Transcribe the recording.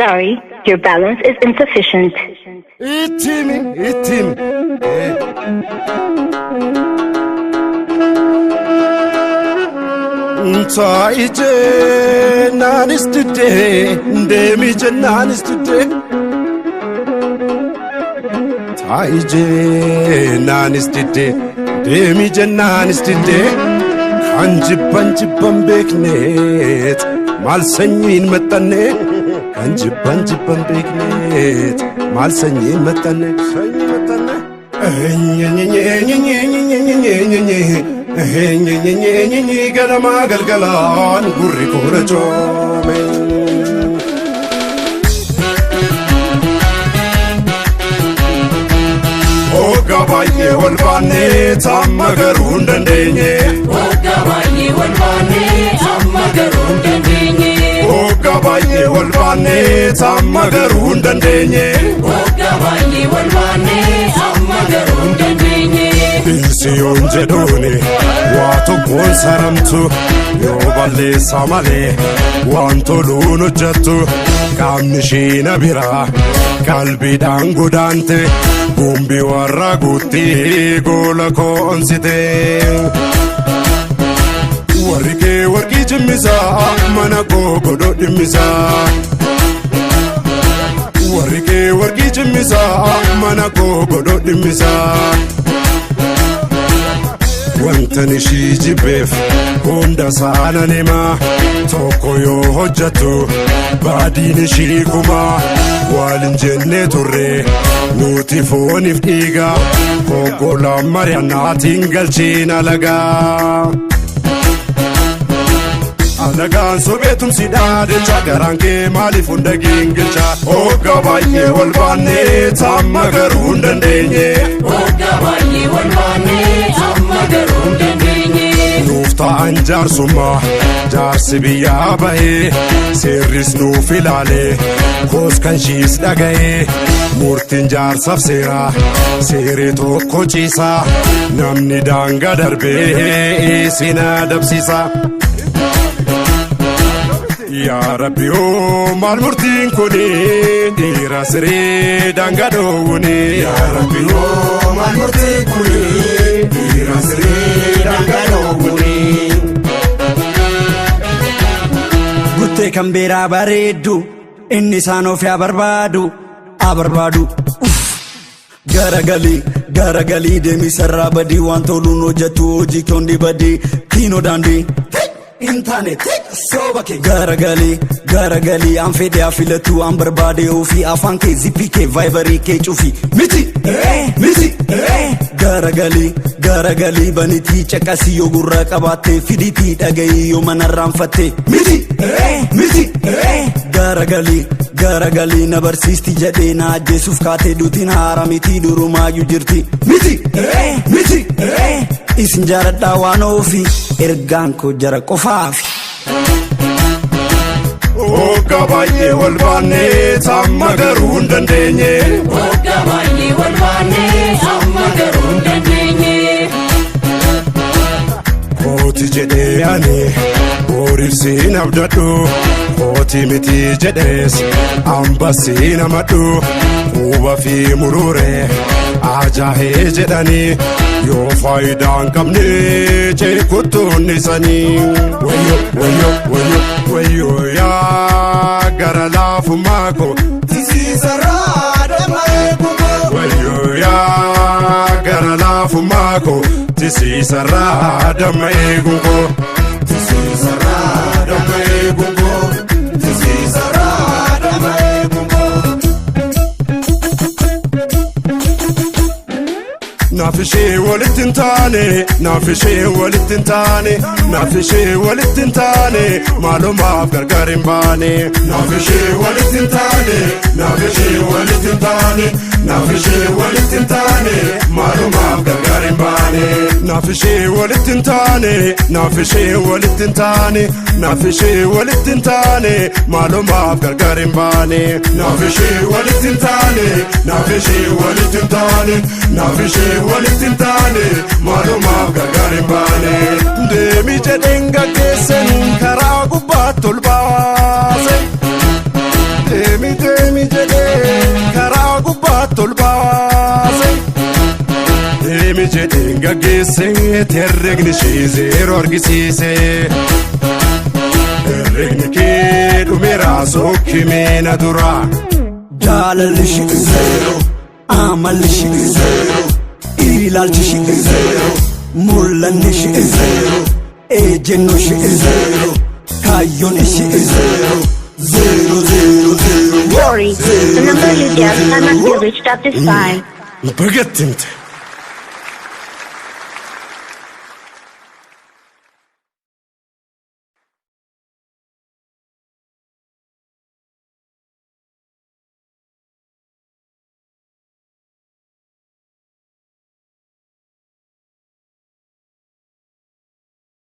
Sorry, your balance is insufficient. Itti himi, itti himi. Taa'i jennaanis diddee, deemi jennaanis diddee. Taa'i jennaanis diddee, deemi jennaanis diddee. Kan jibban jibban beekneet maal sanyiin maxxanne. Kan jibban jibban beekneet maal sanyiin maxxanne. Sanyii maxxanne. Ganamaa galgalaan gurri koora coome. Hoggaa baay'ee wal baannee amma garuu hin dandeenye. Hoggaa baay'ee wal baannee amma garuu hin dandeenye. Hoggaa baay'ee wal baannee amma garuu hin dandeenye. Hoggaa baay'ee wal baannee amma garuu hin dandeenye. Dhiisi yoon jedhuuni waa tokkoon saramtu, yoo balleessa malee waan toluun hojjettu. Qaamni ishii na biraa qalbiidhaan godaante, gumbii warra guutti goola koonsite. Warri kee warqii cimmisaa, mana koo godhoo dhimmisaa. Warri kee warqii cimmisaa, mana koo godhoo dhimmisaa. Wantan ishii jibbeef hunda saanan himaa, tokko yoo hojjettu baadiin ishii kumaa. Waalin jennee turre nuti fooniif dhiiga, konkolaataan mari'annaatiin galchiin alagaa. Alagaan sobeetumsi dhaadhecha, garaan kee maaliif hunda gingilcha? Hoggaa baay'ee wal baannee amma garuu hin dandeenye. Hoggaa baay'ee wal baannee amma garuu hin dandeenye. Nuuf ta'an jaarsummaa jaarsi biyyaa bahee, seerris nuuf ilaalee koos kan shiis dhaga'ee. Murtiin jaarsaaf seeraa seeree tokko ciisaa, namni daangaa darbee isin adabsiisa. Yaa Rabbi oo, maal murtiin kuni, dhiira siree daangaa dhoowwuni. Yaa Rabbi oo, maal murtiin kuni, dhiira siree daangaa dhoowwuni. Guttee kan biraa bareeddu inni isaan of yaa barbaadu haa barbaadu. Uff. Garagalii garagalii deemi sarraa badii, waan toluun hojjetu hojii kondi badii kiinoo daandii hin taane sooba kee. Garagalii garagalii, an fedhe haa filatu, an barbaade ofii, afaan kee, zippii kee, Viberii kee cufi, miti miti. Garagalii garagalii, banitii caqasii, yoo gurra qabaatte fiditii dhagayii, yoo manarraanfatte, miti miti. Garagalii garagalii, na barsiisti jedhee na ajjeesuuf kaatee, duutiin haara miti, durumaayyuu jirti, miti miti. Isin jaaladhaa waan ofi, ergaan koo jara qofaafi. Hoggaa baay'ee wal baannee amma garuu hin dandeenye. Hoggaa baay'ee wal baannee amma garuu hin dandeenye. Kooti jedhee ani horiif siin abdadhu, kooti miti jedhees ambasii namadhu. Quba fi muruure ajaa'ee jedhanii, yoo faayidaa hin qabne ceekuttuun isanii. Wayyo wayyo wayyo wayyo, yaa gara laafummaa koo tisiisarraa damma eegumoo. Wayyo yaa gara laafummaa koo tisiisarraa damma eeguun koo. Tisiisarraa damma eeguun koo. Tisiisarraa damma eeguun koo. Naaf ishee walitti hin taane, naaf ishee walitti hin taane, naaf ishee walitti hin taane, maalumaaf gargar hin baane. Naaf ishee walitti hin taane, naaf ishee walitti hin taane, naaf ishee walitti hin taane, maalumaaf gargar hin baane. Naaf ishee walitti hin taane, naaf ishee walitti hin taane, naaf ishee walitti hin taane, maalumaaf gargar hin baane. Naaf ishee walitti hin taane, naaf ishee walitti hin taane, naaf ishee walitti hin taane, maalumaaf gargar hin baane. Deemi jedheen gaggeessan karaa gubbaatti ol baase. Deemi Deemi jedheen gaggeesse, herregni ishee zeeroo argisiise. Herregni kee dhumeera, sokkimee na dura. Jaalalli ishee zeero, amalli ishee zeero, ilaalchi ishee zeero, mul'anni ishee zeero, ejjennoo ishee zeero, kaayyoon ishee zeero, zeero, zeero, zeero. Sorry, the number you dialed cannot be reached at this time. Bagattimte.